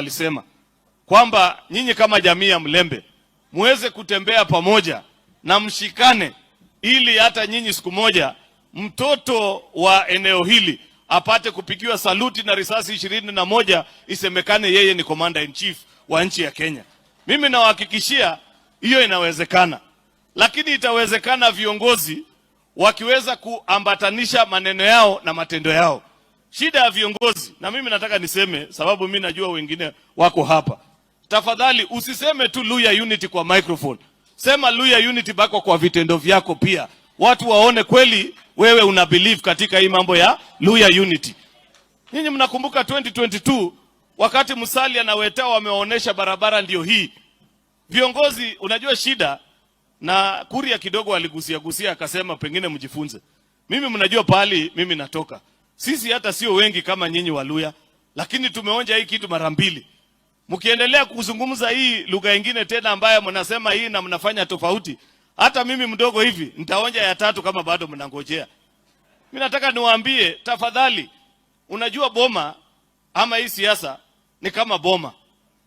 Alisema kwamba nyinyi kama jamii ya Mulembe muweze kutembea pamoja na mshikane, ili hata nyinyi siku moja mtoto wa eneo hili apate kupigiwa saluti na risasi 21 isemekane yeye ni commander in chief wa nchi ya Kenya. Mimi nawahakikishia hiyo inawezekana, lakini itawezekana viongozi wakiweza kuambatanisha maneno yao na matendo yao. Shida ya viongozi, na mimi nataka niseme, sababu mimi najua wengine wako hapa. Tafadhali usiseme tu Luhya Unity kwa microphone, sema Luhya Unity bako kwa vitendo vyako pia, watu waone kweli wewe una believe katika hii mambo ya Luhya Unity. Nyinyi mnakumbuka 2022 wakati Musalia na Weta wamewaonyesha barabara ndio hii. Viongozi, unajua shida na Kuria kidogo aligusia gusia akasema pengine mjifunze. Mimi mnajua pahali mimi natoka. Sisi hata sio wengi kama nyinyi Waluhya, lakini tumeonja hii kitu mara mbili. Mkiendelea kuzungumza hii lugha ingine tena ambayo mnasema hii na mnafanya tofauti, hata mimi mdogo hivi nitaonja ya tatu kama bado mnangojea. Mimi nataka niwaambie tafadhali, unajua boma ama hii siasa ni kama boma,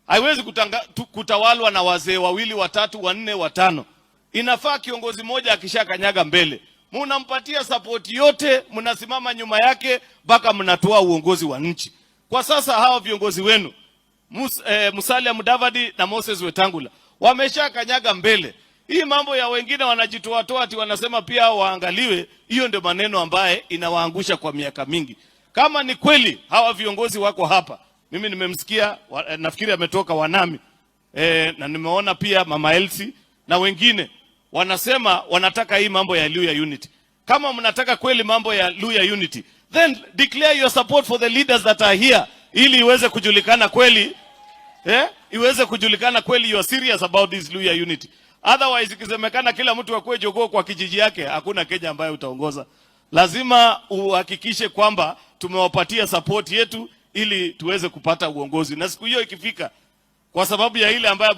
haiwezi kutawalwa na wazee wawili, watatu, wanne, watano. Inafaa kiongozi mmoja akishakanyaga mbele, munampatia support yote, mnasimama nyuma yake mpaka mnatoa uongozi wa nchi. Kwa sasa hawa viongozi wenu Musalia Mudavadi na Moses Wetangula wameshakanyaga mbele. Hii mambo ya wengine wanajitoatoa ati wanasema pia waangaliwe, hiyo ndio maneno ambaye inawaangusha kwa miaka mingi. Kama ni kweli hawa viongozi wako hapa, mimi nimemsikia nafikiri ametoka Wanami na nimeona pia Mama Elsie na wengine wanasema wanataka hii mambo ya Luhya Unity. Kama mnataka kweli mambo ya Luhya Unity, then declare your support for the leaders that are here, ili iweze kujulikana kweli iweze kujulikana kweli you are serious about this Luhya Unity. Otherwise ikisemekana kila mtu akuwe jogoo kwa kijiji yake, hakuna Kenya ambayo utaongoza. Lazima uhakikishe kwamba tumewapatia support yetu ili tuweze kupata uongozi, na siku hiyo ikifika, kwa sababu ya ile ambayo